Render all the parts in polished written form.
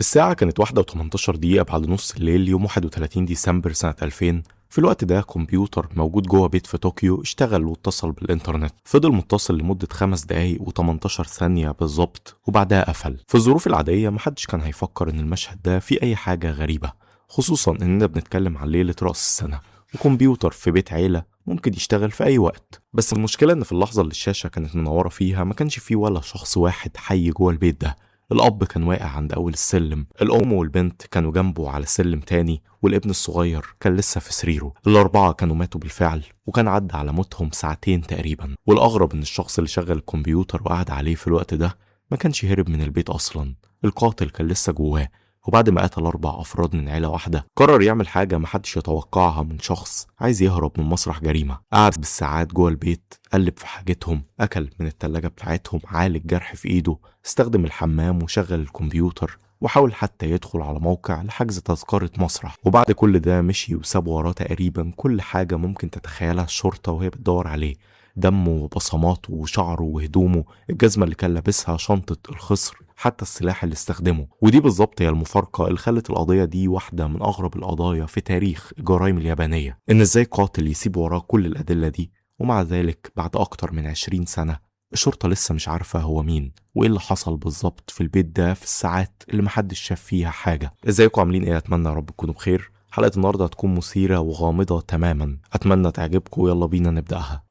الساعة كانت 1:18 بعد نص الليل يوم 31 ديسمبر سنة 2000. في الوقت ده كمبيوتر موجود جوه بيت في طوكيو اشتغل واتصل بالإنترنت، فضل متصل لمدة 5 دقايق و18 ثانية بالظبط وبعدها قفل. في الظروف العادية محدش كان هيفكر إن المشهد ده فيه أي حاجة غريبة، خصوصا إننا بنتكلم عن ليلة رأس السنة وكمبيوتر في بيت عيلة ممكن يشتغل في أي وقت. بس المشكلة إن في اللحظة اللي الشاشة كانت منورة فيها ما كانش فيه ولا شخص واحد حي جوه البيت ده. الأب كان واقع عند أول السلم، الأم والبنت كانوا جنبه على سلم تاني، والابن الصغير كان لسه في سريره. الأربعة كانوا ماتوا بالفعل وكان عدى على موتهم ساعتين تقريبا. والأغرب إن الشخص اللي شغل الكمبيوتر وقعد عليه في الوقت ده ما كانش هرب من البيت أصلا، القاتل كان لسه جواه. وبعد ما قتل 4 أفراد من عيلة واحدة قرر يعمل حاجة محدش يتوقعها من شخص عايز يهرب من مسرح جريمة. قعد بالساعات جوه البيت، قلب في حاجتهم، أكل من التلاجة بتاعتهم، عالج جرح في إيده، استخدم الحمام وشغل الكمبيوتر، وحاول حتى يدخل على موقع لحجز تذكرة مسرح. وبعد كل ده مشي وساب وراه تقريبا كل حاجة ممكن تتخيلها الشرطة وهي بتدور عليه: دمه وبصماته وشعره وهدومه، الجزمة اللي كان لابسها، شنطة الخصر، حتى السلاح اللي استخدمه. ودي بالظبط هي المفارقة اللي خلت القضية دي واحدة من أغرب القضايا في تاريخ الجرائم اليابانية، إن إزاي قاتل يسيب وراه كل الأدلة دي ومع ذلك بعد أكتر من 20 سنة الشرطة لسه مش عارفة هو مين وإيه اللي حصل بالظبط في البيت ده في الساعات اللي محدش شاف فيها حاجة. إزيكم عاملين إيه؟ أتمنى يا رب تكونوا بخير. حلقة النهاردة هتكون مثيرة وغامضة تماما، أتمنى تعجبكم. يلا بينا نبدأها.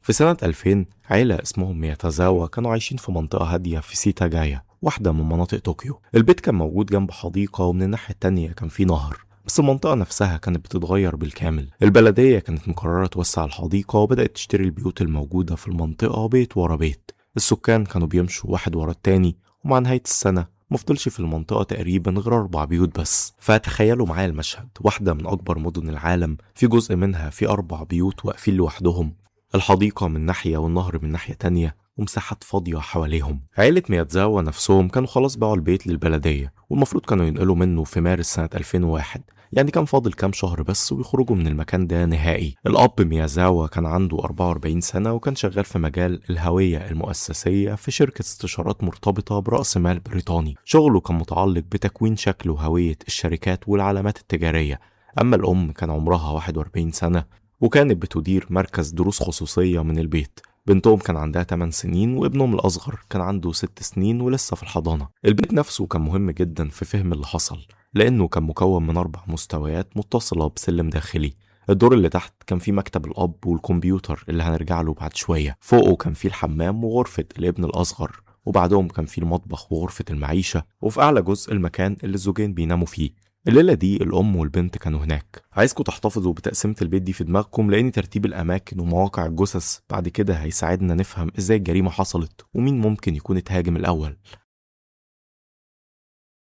في سنة 2000 عيلة اسمهم مياتازاوا كانوا عايشين في منطقة هادية في سيتاجايا، واحدة من مناطق طوكيو. البيت كان موجود جنب حديقة ومن الناحية التانية كان في نهر، بس المنطقة نفسها كانت بتتغير بالكامل. البلدية كانت مقررة توسع الحديقة وبدأت تشتري البيوت الموجودة في المنطقة بيت ورا بيت. السكان كانوا بيمشوا واحد ورا التاني، ومع نهاية السنة مفضلش في المنطقة تقريبا غير 4 بيوت بس. فتخيلوا معايا المشهد، واحدة من أكبر مدن العالم في جزء منها في 4 بيوت واقفين لوحدهم، الحديقة من ناحية والنهر من ناحية تانية، ومساحات فاضية حواليهم. عيلة مياتزاوا نفسهم كانوا خلاص باعوا البيت للبلدية، والمفروض كانوا ينقلوا منه في مارس سنة 2001، يعني كان فاضل كام شهر بس ويخرجوا من المكان ده نهائي. الأب ميازاوا كان عنده 44 سنة وكان شغال في مجال الهوية المؤسسية في شركة استشارات مرتبطة برأس مال بريطاني. شغله كان متعلق بتكوين شكل وهوية الشركات والعلامات التجارية. أما الأم كان عمرها 41 سنة وكانت بتدير مركز دروس خصوصية من البيت. بنتهم كان عندها 8 سنين وابنهم الأصغر كان عنده 6 سنين ولسه في الحضانة. البيت نفسه كان مهم جدا في فهم اللي حصل، لأنه كان مكون من 4 مستويات متصلة بسلم داخلي. الدور اللي تحت كان فيه مكتب الأب والكمبيوتر اللي هنرجع له بعد شوية، فوقه كان فيه الحمام وغرفة الابن الأصغر، وبعدهم كان فيه المطبخ وغرفة المعيشة، وفي أعلى جزء المكان اللي الزوجين بيناموا فيه. الليلة دي الأم والبنت كانوا هناك. عايزكم تحتفظوا بتقسيمة البيت دي في دماغكم، لأن ترتيب الأماكن ومواقع الجثث بعد كده هيساعدنا نفهم إزاي الجريمة حصلت ومين ممكن يكون اتهاجم الأول.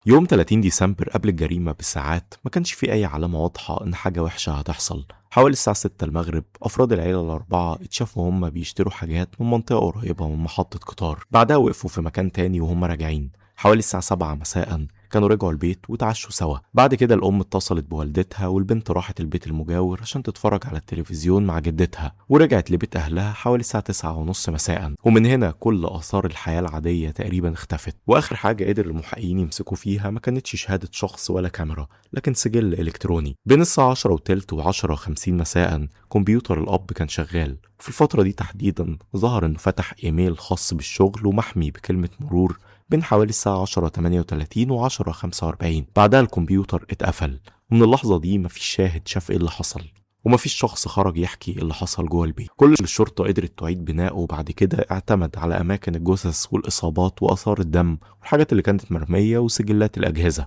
يوم 30 ديسمبر قبل الجريمة بساعات ما كانش في أي علامة واضحة إن حاجة وحشة هتحصل. حوالي الساعة 6 المغرب أفراد العيلة ال4 اتشافوا هما بيشتروا حاجات من منطقة قريبة من محطة قطار، بعدها وقفوا في مكان تاني وهم راجعين. حوالي الساعة 7 مساء كانوا رجعوا البيت وتعشوا سوا. بعد كده الأم اتصلت بوالدتها والبنت راحت البيت المجاور عشان تتفرج على التلفزيون مع جدتها، ورجعت لبيت أهلها حوالي الساعة 9:30 مساء. ومن هنا كل آثار الحياة العادية تقريبا اختفت. وآخر حاجة قدر المحققين يمسكوا فيها ما كانتش شهادة شخص ولا كاميرا، لكن سجل إلكتروني. بين الساعة 10:20 و10:50 مساء كمبيوتر الأب كان شغال. في الفترة دي تحديدا ظهر إنه فتح إيميل خاص بالشغل ومحمي بكلمة مرور بين حوالي الساعة 10:38 و10:45. بعدها الكمبيوتر اتقفل، ومن اللحظة دي مفيش شاهد شاف ايه اللي حصل، ومفيش شخص خرج يحكي اللي حصل جوه البيت. كل اللي الشرطة قدرت تعيد بنائه بعد كده اعتمد على أماكن الجثث والإصابات وآثار الدم والحاجات اللي كانت مرمية وسجلات الأجهزة.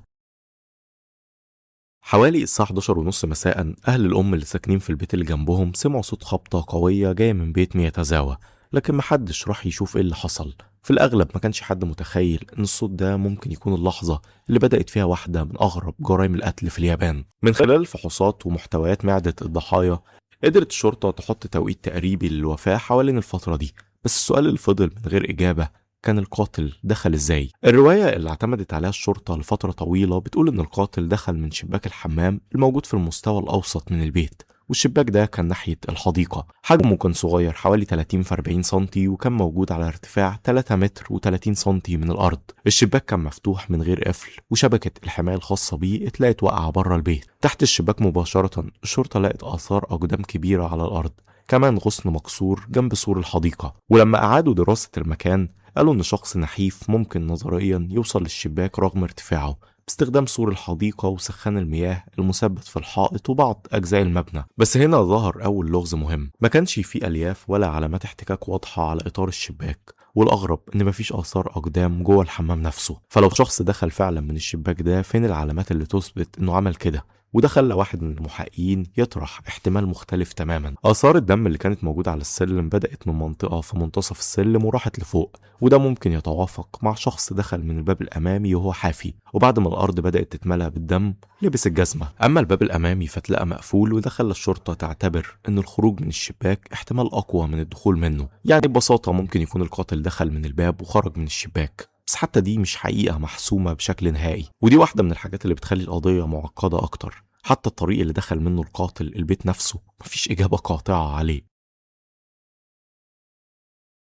حوالي الساعة 11:30 مساء أهل الأم اللي ساكنين في البيت اللي جنبهم سمعوا صوت خبطة قوية جاية من بيت مياتازاوا، لكن محدش راح يشوف ايه اللي حصل. في الأغلب ما كانش حد متخيل إن الصوت ده ممكن يكون اللحظة اللي بدأت فيها واحدة من أغرب جرائم القتل في اليابان. من خلال الفحوصات ومحتويات معدة الضحايا قدرت الشرطة تحط توقيت تقريبي للوفاة حوالين الفترة دي، بس السؤال اللي فضل من غير إجابة كان القاتل دخل إزاي؟ الرواية اللي اعتمدت عليها الشرطة لفترة طويلة بتقول إن القاتل دخل من شباك الحمام الموجود في المستوى الأوسط من البيت، والشباك ده كان ناحية الحديقة. حجمه كان صغير حوالي 30 في 40 سنتي، وكان موجود على ارتفاع 3 متر و30 سنتي من الأرض. الشباك كان مفتوح من غير قفل، وشبكة الحماية الخاصة بيه اتلقت واقعة بره البيت. تحت الشباك مباشرة الشرطة لقت آثار أقدام كبيرة على الأرض، كمان غصن مكسور جنب سور الحديقة. ولما أعادوا دراسة المكان قالوا إن شخص نحيف ممكن نظريا يوصل للشباك رغم ارتفاعه باستخدام سور الحديقة وسخان المياه المثبت في الحائط وبعض أجزاء المبنى. بس هنا ظهر أول لغز مهم، ما كانش فيه ألياف ولا علامات احتكاك واضحة على إطار الشباك، والأغرب إن مفيش آثار أقدام جوه الحمام نفسه. فلو شخص دخل فعلا من الشباك ده، فين العلامات اللي تثبت إنه عمل كده؟ وده خلى واحد من المحققين يطرح احتمال مختلف تماما. آثار الدم اللي كانت موجودة على السلم بدأت من منطقة في منتصف السلم وراحت لفوق، وده ممكن يتوافق مع شخص دخل من الباب الأمامي وهو حافي، وبعد ما الأرض بدأت تتملى بالدم لبس الجزمة. أما الباب الأمامي فتلقى مقفول، وده خلى الشرطة تعتبر إن الخروج من الشباك احتمال أقوى من الدخول منه. يعني ببساطة ممكن يكون القاتل دخل من الباب وخرج من الشباك، بس حتى دي مش حقيقة محسومة بشكل نهائي، ودي واحدة من الحاجات اللي بتخلي القضية معقدة أكتر. حتى الطريق اللي دخل منه القاتل البيت نفسه مفيش إجابة قاطعة عليه.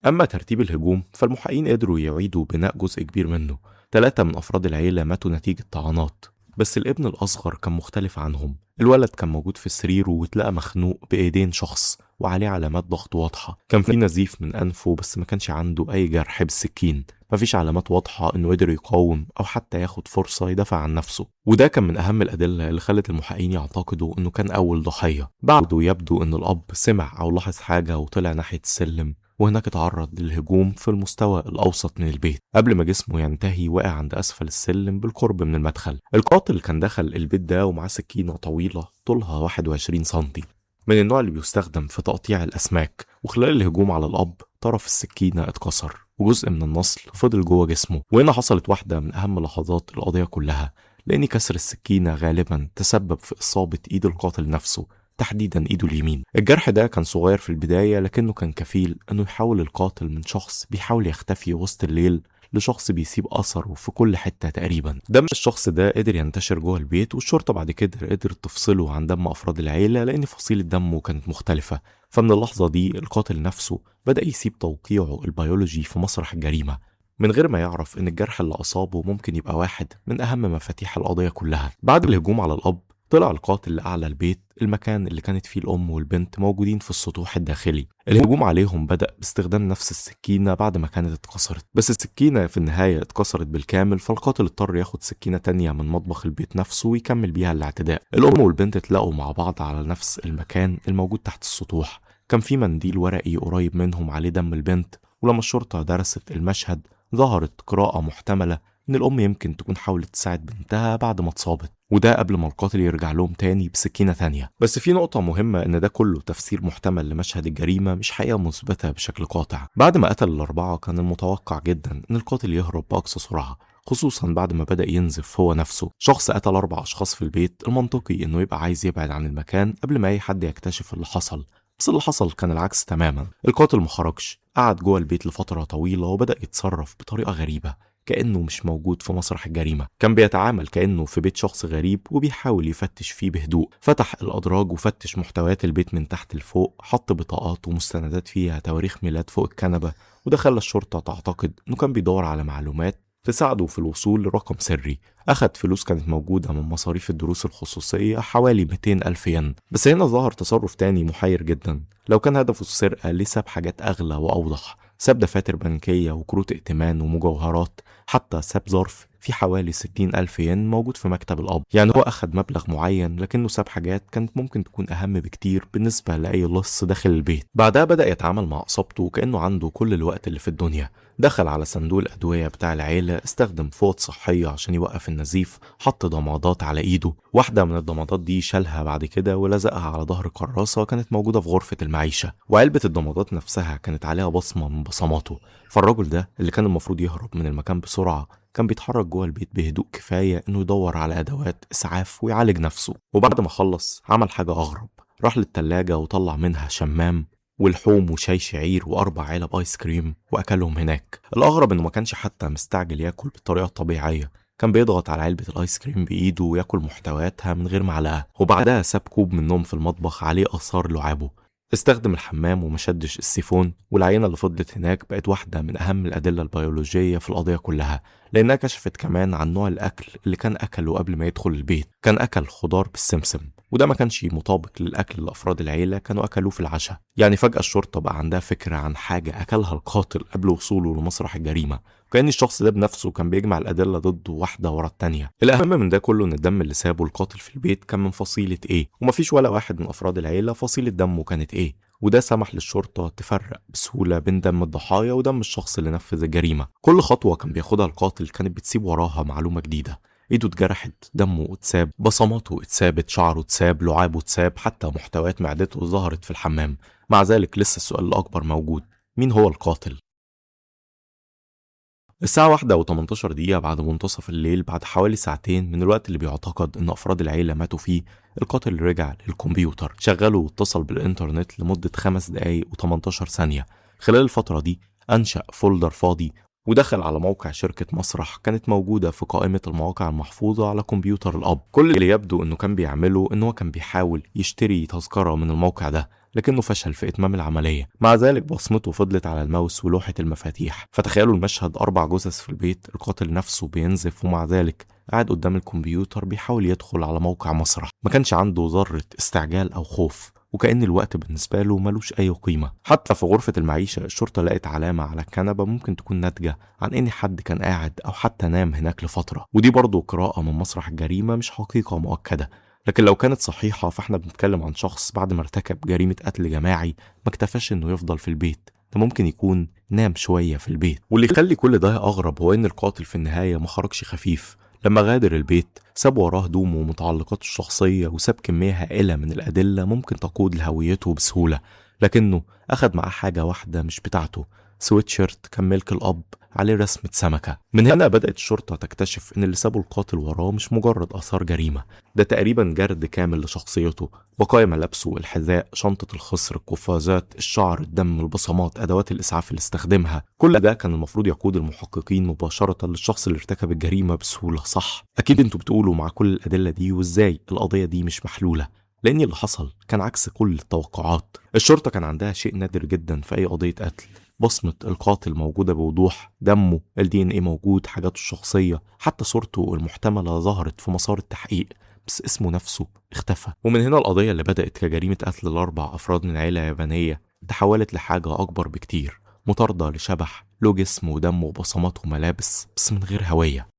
أما ترتيب الهجوم فالمحققين قدروا يعيدوا بناء جزء كبير منه. 3 من أفراد العيلة ماتوا نتيجة طعنات، بس الابن الأصغر كان مختلف عنهم. الولد كان موجود في سريره واتلقى مخنوق بإيدين شخص وعليه علامات ضغط واضحة. كان في نزيف من أنفه، بس ما كانش عنده أي جرح بالسكين. مفيش علامات واضحة إنه قدر يقاوم أو حتى ياخد فرصة يدافع عن نفسه، وده كان من أهم الأدلة اللي خلت المحققين يعتقدوا إنه كان أول ضحية. بعده يبدو إن الأب سمع أو لاحظ حاجة وطلع ناحية السلم، وهناك اتعرض للهجوم في المستوى الأوسط من البيت قبل ما جسمه ينتهي وقع عند أسفل السلم بالقرب من المدخل. القاتل كان دخل البيت ده ومعاه سكينة طويلة طولها 21 سنتي، من النوع اللي بيستخدم في تقطيع الأسماك، وخلال الهجوم على الأب طرف السكينة اتكسر وجزء من النصل فضل جوه جسمه. وهنا حصلت واحدة من أهم لحظات القضية كلها، لأن كسر السكينة غالبا تسبب في إصابة إيد القاتل نفسه، تحديدا ايده اليمين. الجرح ده كان صغير في البداية، لكنه كان كفيل انه يحول القاتل من شخص بيحاول يختفي وسط الليل لشخص بيسيب اثره في كل حتة تقريبا. دم الشخص ده قدر ينتشر جوه البيت، والشرطة بعد كده قدرت تفصله عن دم افراد العيلة لان فصيلة دمه كانت مختلفة. فمن اللحظة دي القاتل نفسه بدأ يسيب توقيعه البيولوجي في مسرح الجريمة، من غير ما يعرف ان الجرح اللي اصابه ممكن يبقى واحد من اهم مفاتيح القضية كلها. بعد الهجوم على الاب طلع القاتل لأعلى البيت، المكان اللي كانت فيه الأم والبنت موجودين في السطوح الداخلي. الهجوم عليهم بدأ باستخدام نفس السكينة بعد ما كانت اتكسرت، بس السكينة في النهاية اتكسرت بالكامل، فالقاتل اضطر ياخد سكينة تانية من مطبخ البيت نفسه ويكمل بيها الاعتداء. الأم والبنت اتلاقوا مع بعض على نفس المكان الموجود تحت السطوح. كان في منديل ورقي قريب منهم عليه دم البنت، ولما الشرطة درست المشهد ظهرت قراءة محتملة إن الأم يمكن تكون حاولت تساعد بنتها بعد ما اتصابت، وده قبل ما القاتل يرجع لهم تاني بسكينة تانية. بس في نقطة مهمة، إن ده كله تفسير محتمل لمشهد الجريمة، مش حقيقة مثبتة بشكل قاطع. بعد ما قتل الأربعة كان المتوقع جدا إن القاتل يهرب بأقصى سرعة، خصوصا بعد ما بدأ ينزف هو نفسه. شخص قتل 4 أشخاص في البيت، المنطقي إنه يبقى عايز يبعد عن المكان قبل ما أي حد يكتشف اللي حصل، بس اللي حصل كان العكس تماما. القاتل مخرجش، قعد جوه البيت لفترة طويلة وبدأ يتصرف بطريقة غريبة كأنه مش موجود في مسرح الجريمة. كان بيتعامل كأنه في بيت شخص غريب وبيحاول يفتش فيه بهدوء. فتح الأدراج وفتش محتويات البيت من تحت لفوق، حط بطاقات ومستندات فيها تواريخ ميلاد فوق الكنبة، وده خلى الشرطة تعتقد إنه كان بيدور على معلومات تساعده في الوصول لرقم سري. أخد فلوس كانت موجودة من مصاريف الدروس الخصوصية حوالي 200,000 ين. بس هنا ظهر تصرف تاني محير جدا. لو كان هدفه السرقة ليه ساب حاجات أغلى وأوضح؟ ساب دفاتر بنكية وكروت ائتمان ومجوهرات، حتى ساب ظرف في حوالي 60,000 ين موجود في مكتب الأب. يعني هو أخد مبلغ معين لكنه ساب حاجات كانت ممكن تكون أهم بكتير بالنسبة لأي لص داخل البيت. بعدها بدأ يتعامل مع إصابته كأنه عنده كل الوقت اللي في الدنيا. دخل على صندوق الأدوية بتاع العيلة، استخدم فوط صحية عشان يوقف النزيف، حط ضمادات على إيده، واحدة من الضمادات دي شالها بعد كده ولزقها على ظهر كراسة كانت موجودة في غرفة المعيشة، وعلبة الضمادات نفسها كانت عليها بصمة من بصماته. فالرجل ده اللي كان المفروض يهرب من المكان بسرعة كان بيتحرك جوه البيت بهدوء كفاية إنه يدور على أدوات إسعاف ويعالج نفسه. وبعد ما خلص عمل حاجة أغرب، راح للتلاجة وطلع منها شمام ولحوم وشاي شعير و4 علب آيس كريم وأكلهم هناك. الأغرب إنه ما كانش حتى مستعجل ياكل بالطريقة الطبيعية، كان بيضغط على علبة الآيس كريم بإيده وياكل محتوياتها من غير معلقة، وبعدها ساب كوب من النوم في المطبخ عليه آثار لعابه. استخدم الحمام وما شدش السيفون، والعينة اللي فضلت هناك بقت واحدة من أهم الأدلة البيولوجية في القضية كلها، لأنها كشفت كمان عن نوع الأكل اللي كان أكله قبل ما يدخل البيت. كان أكل خضار بالسمسم، وده ما كانش مطابق للأكل اللي أفراد العيلة كانوا أكلوه في العشاء. يعني فجأة الشرطة بقى عندها فكرة عن حاجة أكلها القاتل قبل وصوله لمسرح الجريمة، وكأن الشخص ده بنفسه كان بيجمع الأدلة ضده واحدة ورا التانية. الأهم من ده كله إن الدم اللي سابه القاتل في البيت كان من فصيلة إيه، ومفيش ولا واحد من أفراد العيلة فصيلة دمه كانت إيه، وده سمح للشرطة تفرق بسهولة بين دم الضحايا ودم الشخص اللي نفذ الجريمة. كل خطوة كان بياخدها القاتل كانت بتسيب وراها معلومة جديدة. ايده اتجرحت، دمه اتساب، بصماته اتسابت، شعره اتساب، لعابه اتساب، حتى محتويات معدته ظهرت في الحمام. مع ذلك لسه السؤال الأكبر موجود، مين هو القاتل؟ الساعة 1:18 بعد منتصف الليل، بعد حوالي ساعتين من الوقت اللي بيعتقد إن أفراد العيلة ماتوا فيه، القاتل رجع للكمبيوتر، شغله واتصل بالإنترنت لمدة 5 دقايق و18 ثانية. خلال الفترة دي أنشأ folder فاضي ودخل على موقع شركة مسرح كانت موجودة في قائمة المواقع المحفوظة على كمبيوتر الأب. كل اللي يبدو إنه كان بيعمله إنه هو كان بيحاول يشتري تذكرة من الموقع ده، لكنه فشل في إتمام العملية. مع ذلك بصمته فضلت على الماوس ولوحة المفاتيح. فتخيلوا المشهد، 4 جثث في البيت، القاتل نفسه بينزف ومع ذلك قاعد قدام الكمبيوتر بيحاول يدخل على موقع مسرح. ما كانش عنده ذرة استعجال أو خوف، وكأن الوقت بالنسبة له ملوش أي قيمة. حتى في غرفة المعيشة الشرطة لقت علامة على الكنبة ممكن تكون ناتجة عن إن حد كان قاعد أو حتى نام هناك لفترة، ودي برضو قراءة من مسرح الجريمة مش حقيقة مؤكدة، لكن لو كانت صحيحة فاحنا بنتكلم عن شخص بعد ما ارتكب جريمة قتل جماعي ما اكتفاش إنه يفضل في البيت، ده ممكن يكون نام شوية في البيت. واللي يخلي كل ده أغرب هو إن القاتل في النهاية ما خرجش خفيف. لما غادر البيت ساب وراه هدومه ومتعلقاته الشخصية، وساب كمية هائلة من الأدلة ممكن تقود لهويته بسهولة، لكنه أخد معاه حاجة واحدة مش بتاعته، سويتشيرت كان ملك الأب عليه رسمة سمكة. من هنا بدأت الشرطة تكتشف إن اللي سابه القاتل وراه مش مجرد آثار جريمة، ده تقريبا جرد كامل لشخصيته، بقايا ملابسه، الحذاء، شنطة الخصر، القفازات، الشعر، الدم، البصمات، أدوات الإسعاف اللي استخدمها. كل ده كان المفروض يقود المحققين مباشرة للشخص اللي ارتكب الجريمة بسهولة، صح؟ أكيد انتوا بتقولوا مع كل الأدلة دي وإزاي القضية دي مش محلولة، لأن اللي حصل كان عكس كل التوقعات. الشرطة كان عندها شيء نادر جدا في أي قضية قتل، بصمة القاتل موجودة بوضوح، دمه، الDNA موجود، حاجاته الشخصية، حتى صورته المحتملة ظهرت في مسار التحقيق، بس اسمه نفسه اختفى. ومن هنا القضية اللي بدأت كجريمة قتل ل4 أفراد من عيلة يابانية تحولت لحاجة أكبر بكتير، مطاردة لشبح له جسم ودم وبصمات وملابس بس من غير هوية.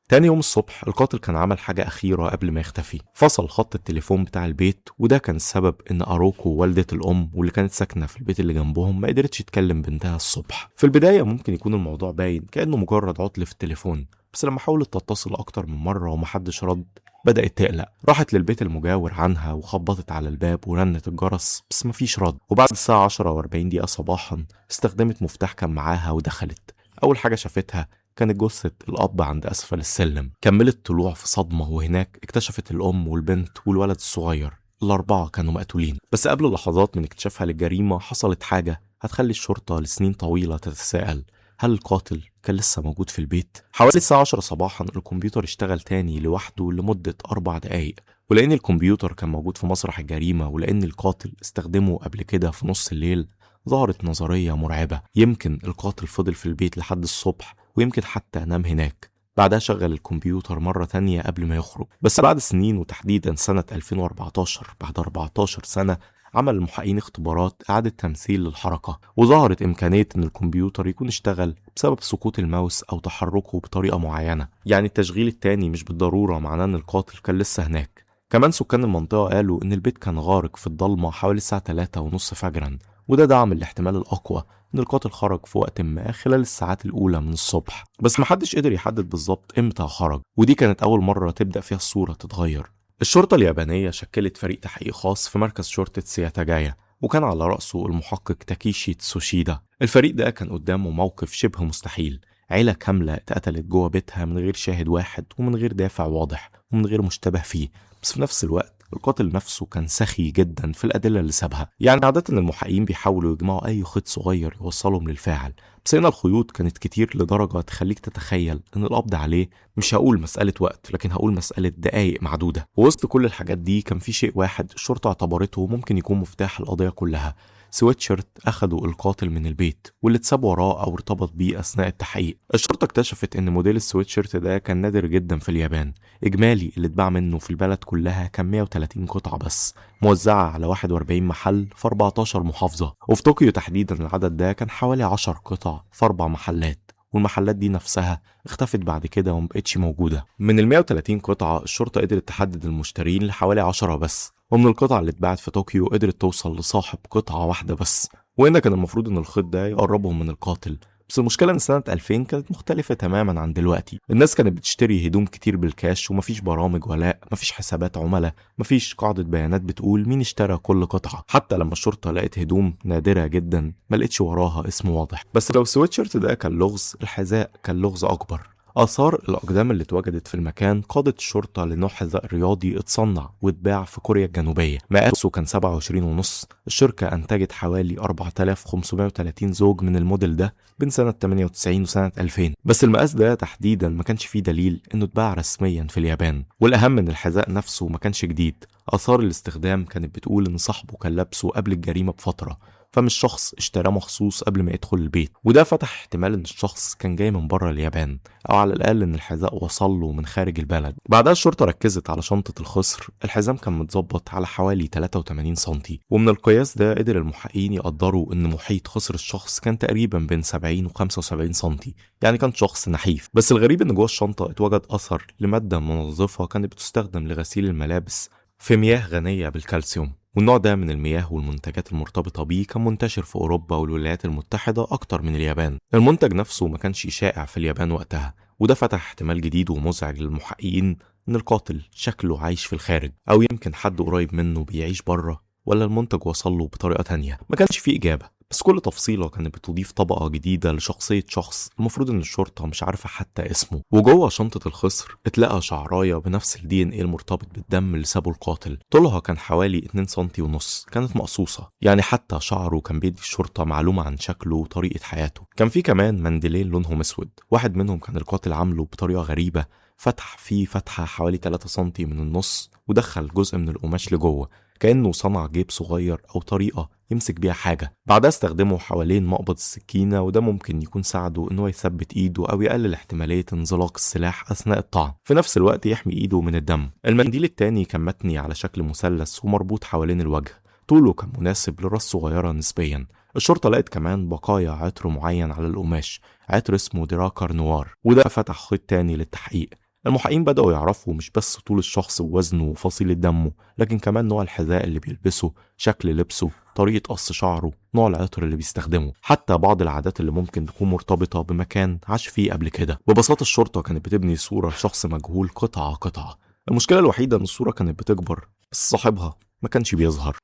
تاني يوم الصبح القاتل كان عمل حاجة أخيرة قبل ما يختفي، فصل خط التليفون بتاع البيت، وده كان السبب إن أروكو والدة الأم واللي كانت ساكنة في البيت اللي جنبهم ما قدرتش تكلم بنتها الصبح. في البداية ممكن يكون الموضوع باين كأنه مجرد عطل في التليفون، بس لما حاولت تتصل أكتر من مرة ومحدش رد بدأت تقلق. راحت للبيت المجاور عنها وخبطت على الباب ورنت الجرس، بس مفيش رد. وبعد الساعة 10:40 صباحا استخدمت مفتاح كان معاها ودخلت. أول حاجة شافتها كانت جثة الأب عند أسفل السلم. كملت طلوع في صدمة، وهناك اكتشفت الأم والبنت والولد الصغير، ال4 كانوا مقتولين. بس قبل لحظات من اكتشافها للجريمة حصلت حاجة هتخلي الشرطة لسنين طويلة تتساءل، هل القاتل كان لسه موجود في البيت؟ حوالي الساعة 10 صباحا الكمبيوتر اشتغل تاني لوحده لمدة 4 دقايق، ولأن الكمبيوتر كان موجود في مسرح الجريمة ولأن القاتل استخدمه قبل كده في نص الليل، ظهرت نظرية مرعبة، يمكن القاتل فضل في البيت لحد الصبح ويمكن حتى نام هناك. بعدها شغل الكمبيوتر مرة تانية قبل ما يخرج. بس بعد سنين وتحديدا سنة 2014، بعد 14 سنة، عمل المحققين اختبارات إعادة تمثيل للحركة، وظهرت إمكانية إن الكمبيوتر يكون اشتغل بسبب سقوط الماوس أو تحركه بطريقة معينة، يعني التشغيل التاني مش بالضرورة معناه إن القاتل كان لسه هناك. كمان سكان المنطقة قالوا إن البيت كان غارق في الضلمة حوالي الساعة 3:30 فجرا، وده دعم الاحتمال الأقوى إن القاتل خرج في وقت ما خلال الساعات الأولى من الصبح، بس محدش قدر يحدد بالظبط إمتى خرج، ودي كانت أول مرة تبدأ فيها الصورة تتغير. الشرطة اليابانية شكلت فريق تحقيق خاص في مركز شرطة سياتاجايا، وكان على رأسه المحقق تاكيشي تسوشيدا. الفريق ده كان قدامه موقف شبه مستحيل، عيلة كاملة اتقتلت جوه بيتها من غير شاهد واحد ومن غير دافع واضح ومن غير مشتبه فيه، بس في نفس الوقت القاتل نفسه كان سخي جدا في الأدلة اللي سابها. يعني عادة المحققين بيحاولوا يجمعوا أي خيط صغير يوصلهم للفاعل، بس هنا الخيوط كانت كتير لدرجة تخليك تتخيل إن القبض عليه مش هقول مسألة وقت، لكن هقول مسألة دقايق معدودة. ووسط كل الحاجات دي كان في شيء واحد الشرطة اعتبرته ممكن يكون مفتاح القضية كلها، سويتشيرت أخده القاتل من البيت واللي اتساب وراه أو ارتبط بيه أثناء التحقيق. الشرطة اكتشفت إن موديل السويتشيرت ده كان نادر جدا في اليابان، إجمالي اللي اتباع منه في البلد كلها كان 130 قطعة بس، موزعة على 41 محل في 14 محافظة، وفي طوكيو تحديدا العدد ده كان حوالي 10 قطع في 4 محلات، والمحلات دي نفسها اختفت بعد كده ومبقتش موجودة. من ال 130 قطعة الشرطة قدرت تحدد المشترين لحوالي 10 بس، ومن القطع اللي اتباعت في طوكيو قدرت توصل لصاحب قطعة واحدة بس، وهنا كان المفروض ان الخيط ده يقربهم من القاتل. بس المشكلة ان سنة 2000 كانت مختلفة تماما عن دلوقتي. الناس كانت بتشتري هدوم كتير بالكاش، ومفيش برامج ولاء، مفيش حسابات عملاء، مفيش قاعدة بيانات بتقول مين اشترى كل قطعة. حتى لما الشرطة لقت هدوم نادرة جدا ما لقتش وراها اسم واضح. بس لو السويتشيرت ده كان لغز، الحذاء كان لغز أكبر. آثار الأقدام اللي اتوجدت في المكان قادت الشرطة لنوع حذاء رياضي اتصنع واتباع في كوريا الجنوبية، مقاسه كان 27.5. الشركة أنتجت حوالي 4530 زوج من الموديل ده بين سنة 98 وسنة 2000، بس المقاس ده تحديدا ما كانش فيه دليل إنه اتباع رسميا في اليابان. والأهم إن الحذاء نفسه ما كانش جديد، آثار الاستخدام كانت بتقول إن صاحبه كان لابسه قبل الجريمة بفترة، فمش شخص اشتراه مخصوص قبل ما يدخل البيت، وده فتح احتمال ان الشخص كان جاي من بره اليابان، او على الاقل ان الحذاء وصل له من خارج البلد. بعدها الشرطة ركزت على شنطة الخصر، الحزام كان متظبط على حوالي 83 سنتي، ومن القياس ده قدر المحققين يقدروا ان محيط خصر الشخص كان تقريبا بين 70 و 75 سنتي، يعني كان شخص نحيف. بس الغريب ان جوه الشنطة اتوجد اثر لمادة منظفة كانت بتستخدم لغسيل الملابس في مياه غنية بالكالسيوم، والنوع ده من المياه والمنتجات المرتبطة بيه كان منتشر في أوروبا والولايات المتحدة أكتر من اليابان. المنتج نفسه ما كانش شائع في اليابان وقتها، وده فتح احتمال جديد ومزعج للمحققين إن القاتل شكله عايش في الخارج، أو يمكن حد قريب منه بيعيش بره، ولا المنتج وصل له بطريقة تانية. ما كانش فيه إجابة، بس كل تفصيلة كانت بتضيف طبقة جديدة لشخصية شخص المفروض إن الشرطة مش عارفة حتى اسمه. وجوه شنطة الخصر اتلقى شعراية بنفس ال DNA المرتبط بالدم اللي سابه القاتل، طولها كان حوالي 2.5 سنتي، كانت مقصوصة، يعني حتى شعره كان بيدي الشرطة معلومة عن شكله وطريقة حياته. كان في كمان منديلين لونهم اسود، واحد منهم كان القاتل عامله بطريقة غريبة، فتح فيه فتحة حوالي 3 سنتي من النص ودخل جزء من القماش لجوه، كأنه صنع جيب صغير أو طريقة يمسك بيها حاجة. بعدها استخدمه حوالين مقبض السكينة، وده ممكن يكون ساعده إنه يثبت إيده أو يقلل احتمالية انزلاق السلاح أثناء الطعن، في نفس الوقت يحمي إيده من الدم. المنديل التاني كان متني على شكل مثلث ومربوط حوالين الوجه، طوله كان مناسب لراس صغيرة نسبيا. الشرطة لقت كمان بقايا عطر معين على القماش، عطر اسمه دراكر نوار، وده فتح خيط تاني للتحقيق. المحققين بدأوا يعرفوا مش بس طول الشخص ووزنه وفصيلة دمه، لكن كمان نوع الحذاء اللي بيلبسه، شكل لبسه، طريقة قص شعره، نوع العطر اللي بيستخدمه، حتى بعض العادات اللي ممكن تكون مرتبطة بمكان عاش فيه قبل كده. ببساطة الشرطة كانت بتبني صورة لشخص مجهول قطعة قطعة. المشكلة الوحيدة إن الصورة كانت بتكبر، بس صاحبها ما كانش بيظهر.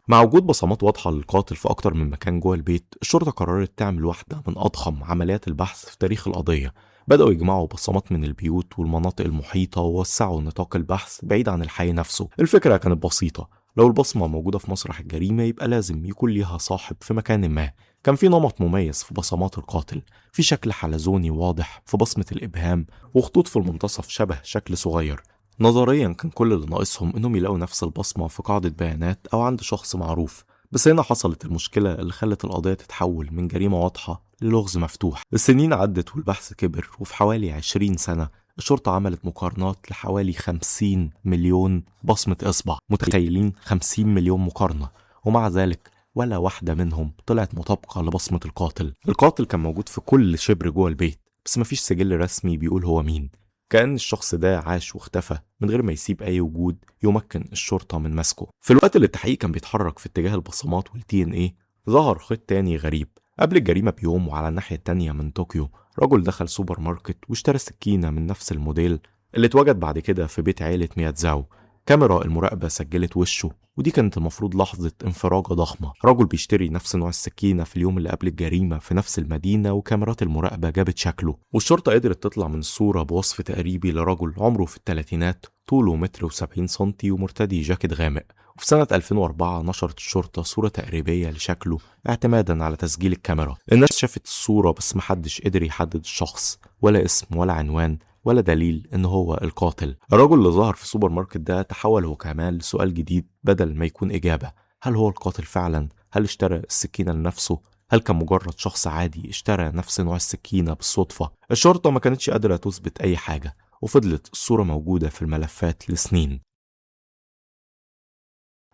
مع وجود بصمات واضحة للقاتل في أكتر من مكان جوه البيت، الشرطة قررت تعمل واحدة من أضخم عمليات البحث في تاريخ القضية. بدأوا يجمعوا بصمات من البيوت والمناطق المحيطة ووسعوا نطاق البحث بعيد عن الحي نفسه. الفكرة كانت بسيطة، لو البصمة موجودة في مسرح الجريمة يبقى لازم يكون ليها صاحب في مكان ما. كان في نمط مميز في بصمات القاتل، في شكل حلزوني واضح في بصمة الإبهام وخطوط في المنتصف شبه شكل صغير. نظريا كان كل اللي ناقصهم انهم يلاقوا نفس البصمة في قاعدة بيانات او عند شخص معروف، بس هنا حصلت المشكلة اللي خلت القضية تتحول من جريمة واضحة للغز مفتوح. السنين عدت والبحث كبر، وفي حوالي 20 سنة الشرطة عملت مقارنات لحوالي 50 مليون بصمة إصبع. متخيلين 50 مليون مقارنة، ومع ذلك ولا واحدة منهم طلعت مطابقة لبصمة القاتل. القاتل كان موجود في كل شبر جوه البيت، بس مفيش سجل رسمي بيقول هو مين. كأن الشخص ده عاش واختفى من غير ما يسيب أي وجود يمكن الشرطة من مسكه. في الوقت اللي التحقيق كان بيتحرك في اتجاه البصمات وال DNA، ظهر خيط تاني غريب. قبل الجريمة بيوم وعلى الناحية التانية من طوكيو، رجل دخل سوبر ماركت واشترى سكينة من نفس الموديل اللي اتوجد بعد كده في بيت عيلة مياتزاو. كاميرا المراقبة سجلت وشه، ودي كانت المفروض لحظة انفراجة ضخمة. رجل بيشتري نفس نوع السكينة في اليوم اللي قبل الجريمة في نفس المدينة، وكاميرات المراقبة جابت شكله، والشرطة قدرت تطلع من الصورة بوصف تقريبي لرجل عمره في الثلاثينات، طوله 1.70 متر ومرتدي جاكيت غامق. وفي سنة 2004 نشرت الشرطة صورة تقريبية لشكله اعتمادا على تسجيل الكاميرا. الناس شافت الصورة بس محدش قدر يحدد الشخص، ولا اسم ولا عنوان ولا دليل ان هو القاتل. الرجل اللي ظهر في السوبر ماركت ده تحول هو كمان لسؤال جديد بدل ما يكون إجابة. هل هو القاتل فعلا؟ هل اشترى السكينة لنفسه؟ هل كان مجرد شخص عادي اشترى نفس نوع السكينة بالصدفة؟ الشرطة ما كانتش قادرة تثبت أي حاجة، وفضلت الصورة موجودة في الملفات لسنين.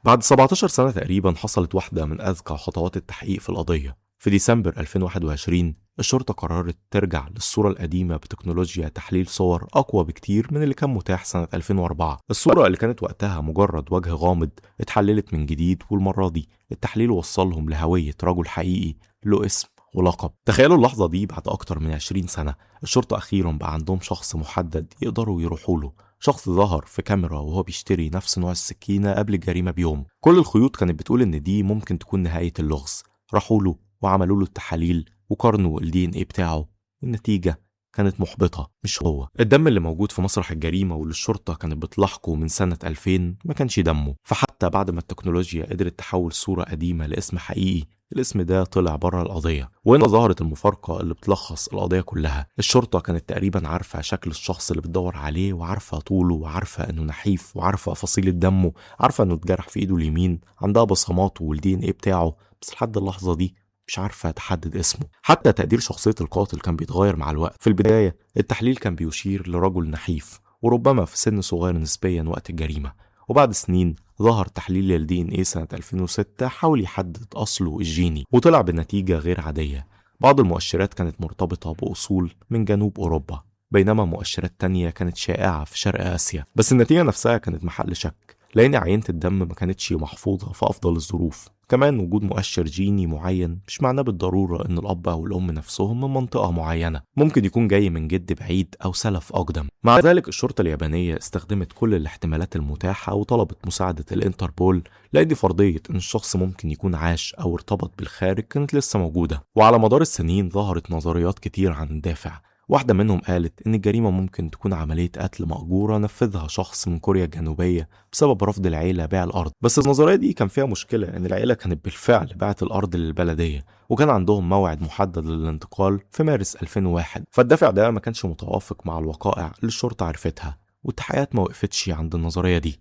بعد 17 سنة تقريبا حصلت واحدة من أذكى خطوات التحقيق في القضية. في ديسمبر 2021 الشرطة قررت ترجع للصورة القديمة بتكنولوجيا تحليل صور أقوى بكتير من اللي كان متاح سنة 2004. الصورة اللي كانت وقتها مجرد وجه غامض اتحللت من جديد، والمرة دي التحليل وصلهم لهوية رجل حقيقي له اسم ولقب. تخيلوا اللحظة دي، بعد أكتر من 20 سنة الشرطة أخيرا بقى عندهم شخص محدد يقدروا يروحوا له، شخص ظهر في كاميرا وهو بيشتري نفس نوع السكينة قبل الجريمة بيوم. كل الخيوط كانت بتقول إن دي ممكن تكون نهاية اللغز. راحوا له وعملوا له التحاليل وقارنوا ال DNA بتاعه، والنتيجة كانت محبطة، مش هو. الدم اللي موجود في مسرح الجريمة واللي الشرطة كانت بتلاحقه من سنة 2000 ما كانش دمه. فحتى بعد ما التكنولوجيا قدرت تحول صورة قديمة لاسم حقيقي، الاسم ده طلع بره القضية. وهنا ظهرت المفارقة اللي بتلخص القضية كلها. الشرطة كانت تقريبا عارفة شكل الشخص اللي بتدور عليه، وعارفة طوله، وعارفة انه نحيف، وعارفة فصيلة دمه، عارفة انه اتجرح في ايده اليمين، عندها بصماته وال DNA بتاعه، بس لحد اللحظة دي مش عارفة تحدد اسمه. حتى تقدير شخصية القاتل كان بيتغير مع الوقت. في البداية التحليل كان بيشير لرجل نحيف وربما في سن صغير نسبيا وقت الجريمة، وبعد سنين ظهر تحليل لل DNA سنة 2006 حاول يحدد أصله الجيني، وطلع بنتيجة غير عادية. بعض المؤشرات كانت مرتبطة بأصول من جنوب أوروبا، بينما مؤشرات تانية كانت شائعة في شرق آسيا. بس النتيجة نفسها كانت محل شك، لأن عينة الدم ما كانتش محفوظة في أفضل الظروف. كمان وجود مؤشر جيني معين مش معناه بالضرورة إن الأب أو الأم نفسهم من منطقة معينة، ممكن يكون جاي من جد بعيد أو سلف أقدم. مع ذلك الشرطة اليابانية استخدمت كل الاحتمالات المتاحة وطلبت مساعدة الانتربول، لأن فرضية إن الشخص ممكن يكون عاش أو ارتبط بالخارج كانت لسه موجودة. وعلى مدار السنين ظهرت نظريات كتير عن الدافع. واحدة منهم قالت إن الجريمة ممكن تكون عملية قتل مأجورة نفذها شخص من كوريا الجنوبية بسبب رفض العيلة بيع الأرض. بس النظرية دي كان فيها مشكلة، إن العيلة كانت بالفعل باعت الأرض للبلدية، وكان عندهم موعد محدد للانتقال في مارس 2001، فالدافع ده ما كانش متوافق مع الوقائع اللي الشرطة عرفتها، والتحقيقات ما وقفتش عند النظرية دي.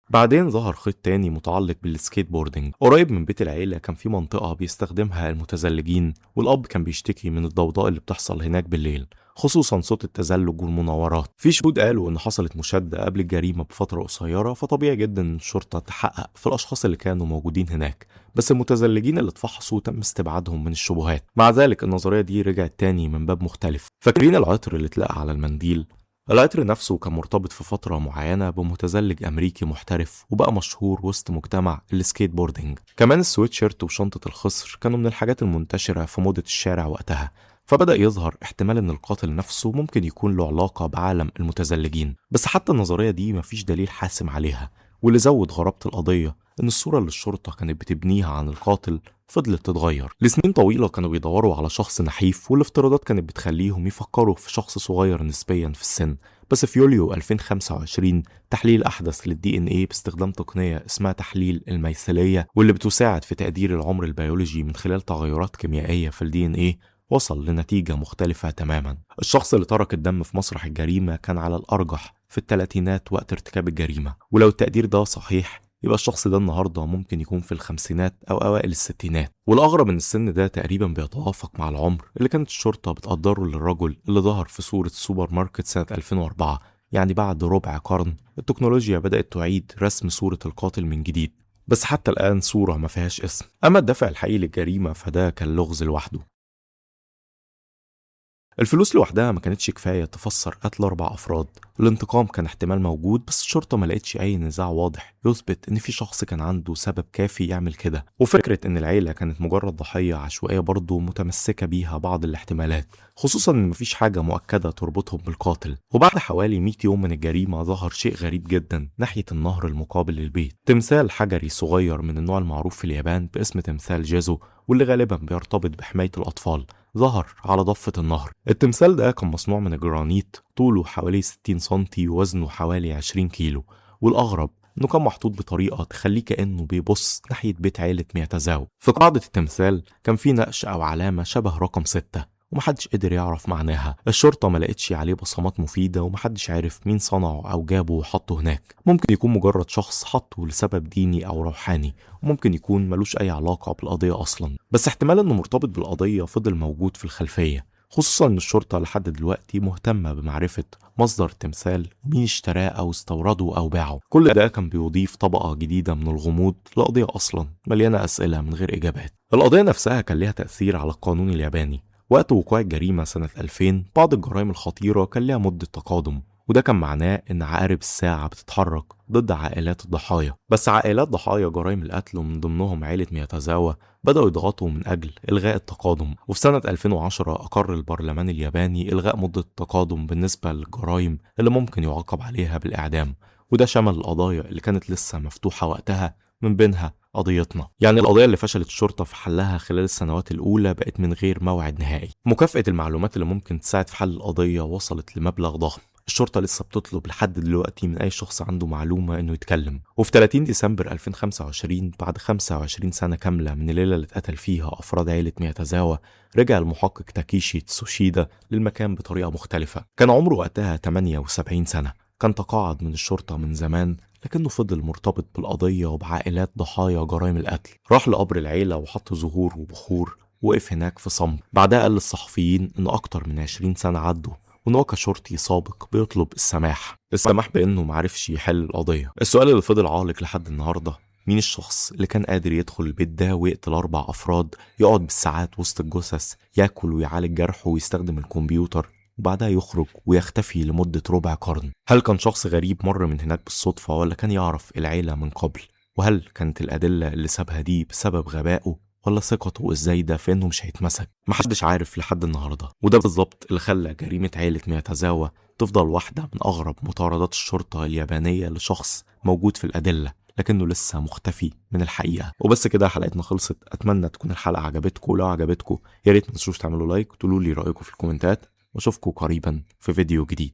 بعدين ظهر خيط تاني متعلق بال skateboarding. قريب من بيت العيلة كان في منطقة بيستخدمها المتزلجين، والأب كان بيشتكي من الضوضاء اللي بتحصل هناك بالليل، خصوصا صوت التزلج والمناورات. في شهود قالوا إن حصلت مشادة قبل الجريمة بفترة قصيرة، فطبيعي جدا إن الشرطة تحقق في الأشخاص اللي كانوا موجودين هناك، بس المتزلجين اللي اتفحصوا تم استبعادهم من الشبهات. مع ذلك النظرية دي رجعت تاني من باب مختلف. فاكرين العطر اللي اتلقى على المنديل؟ العطر نفسه كان مرتبط في فترة معينة بمتزلج أمريكي محترف وبقى مشهور وسط مجتمع ال skateboarding. كمان السويتشيرت وشنطة الخصر كانوا من الحاجات المنتشرة في موضة الشارع وقتها، فبدأ يظهر احتمال إن القاتل نفسه ممكن يكون له علاقة بعالم المتزلجين. بس حتى النظرية دي مفيش دليل حاسم عليها. واللي زود غرابة القضية إن الصورة اللي الشرطة كانت بتبنيها عن القاتل فضلت تتغير لسنين طويلة. كانوا بيدوروا على شخص نحيف، والافتراضات كانت بتخليهم يفكروا في شخص صغير نسبيا في السن. بس في يوليو 2025 تحليل أحدث لل DNA باستخدام تقنية اسمها تحليل الميثيلية، واللي بتساعد في تقدير العمر البيولوجي من خلال تغيرات كيميائية في ال DNA، وصل لنتيجة مختلفة تماما. الشخص اللي ترك الدم في مسرح الجريمة كان على الأرجح في الثلاثينات وقت ارتكاب الجريمة، ولو التقدير ده صحيح يبقى الشخص ده النهارده ممكن يكون في الخمسينات أو أوائل الستينات. والأغرب إن السن ده تقريبا بيتوافق مع العمر اللي كانت الشرطة بتقدره للرجل اللي ظهر في صورة السوبر ماركت سنة 2004. يعني بعد ربع قرن التكنولوجيا بدأت تعيد رسم صورة القاتل من جديد، بس حتى الآن صورة ما فيهاش اسم. أما الدافع الحقيقي للجريمة فده كان لغز لوحده. الفلوس لوحدها ما كانتش كفاية تفسر قتل 4 أفراد. الانتقام كان احتمال موجود، بس الشرطة ما لقتش أي نزاع واضح يثبت إن في شخص كان عنده سبب كافي يعمل كده. وفكرة إن العيلة كانت مجرد ضحية عشوائية برضه متمسكة بيها بعض الاحتمالات، خصوصا إن مفيش حاجة مؤكدة تربطهم بالقاتل. وبعد حوالي 100 يوم من الجريمة ظهر شيء غريب جدا ناحية النهر المقابل للبيت، تمثال حجري صغير من النوع المعروف في اليابان باسم تمثال جيزو، واللي غالبا بيرتبط بحماية الأطفال، ظهر على ضفة النهر. التمثال ده كان مصنوع من الجرانيت، طوله حوالي 60 سنتي ووزنه حوالي 20 كيلو، والأغرب إنه كان محطوط بطريقة تخليه كأنه بيبص ناحية بيت عيلة مياتازاوا. في قاعدة التمثال كان في نقش أو علامة شبه رقم 6 ومحدش قدر يعرف معناها. الشرطة ما لقتش عليه بصمات مفيدة ومحدش عارف مين صنعه أو جابه وحطه هناك. ممكن يكون مجرد شخص حطه لسبب ديني أو روحاني، وممكن يكون ملوش أي علاقة بالقضية أصلا، بس احتمال إنه مرتبط بالقضية فضل موجود في الخلفية، خصوصا إن الشرطة لحد دلوقتي مهتمة بمعرفة مصدر التمثال ومين اشتراه أو استورده أو باعه. كل ده كان بيضيف طبقة جديدة من الغموض لقضية أصلا مليانة أسئلة من غير إجابات. القضية نفسها كان ليها تأثير على القانون الياباني. وقت وقوع الجريمة سنة 2000 بعض الجرائم الخطيرة كان لها مدة تقادم، وده كان معناه إن عقارب الساعة بتتحرك ضد عائلات الضحايا. بس عائلات ضحايا جرائم القتل ومن ضمنهم عائلة مياتازاوا بدأوا يضغطوا من أجل إلغاء التقادم. وفي سنة 2010 أقر البرلمان الياباني إلغاء مدة التقادم بالنسبة للجرائم اللي ممكن يعاقب عليها بالإعدام، وده شمل القضايا اللي كانت لسه مفتوحة وقتها، من بينها قضيتنا. يعني القضية اللي فشلت الشرطة في حلها خلال السنوات الأولى بقت من غير موعد نهائي. مكافأة المعلومات اللي ممكن تساعد في حل القضية وصلت لمبلغ ضخم. الشرطة لسه بتطلب لحد دلوقتي من أي شخص عنده معلومة إنه يتكلم. وفي 30 ديسمبر 2025 بعد 25 سنة كاملة من الليلة اللي اتقتل فيها أفراد عيلة مياتازاوا، رجع المحقق تاكيشي تسوشيدا للمكان بطريقة مختلفة. كان عمره وقتها 78 سنة، كان تقاعد من الشرطة من زمان، لكنه فضل مرتبط بالقضية وبعائلات ضحايا جرائم القتل. راح لقبر العيلة وحط زهور وبخور، وقف هناك في صمت. بعدها قال للصحفيين إن أكتر من 20 سنة عدوا، وإن هو كشرطي سابق بيطلب السماح، السماح بإنه معرفش يحل القضية. السؤال اللي فضل عالق لحد النهاردة، مين الشخص اللي كان قادر يدخل البيت ده ويقتل 4 أفراد، يقعد بالساعات وسط الجثث، ياكل ويعالج جرحه ويستخدم الكمبيوتر، وبعدها يخرج ويختفي لمدة ربع قرن؟ هل كان شخص غريب مر من هناك بالصدفة، ولا كان يعرف العيلة من قبل؟ وهل كانت الأدلة اللي سابها دي بسبب غبائه ولا ثقته الزايدة في إنه مش هيتمسك؟ محدش عارف لحد النهاردة. وده بالظبط اللي خلى جريمة عيلة مياتازاوا تفضل واحدة من أغرب مطاردات الشرطة اليابانية لشخص موجود في الأدلة لكنه لسه مختفي من الحقيقة. وبس كده حلقتنا خلصت. أتمنى تكون الحلقة عجبتكم، لو عجبتكم يا ريت ما تنسوش تعملوا like وتقولوا لي رأيكم في الكومنتات، واشوفكم قريبا في فيديو جديد.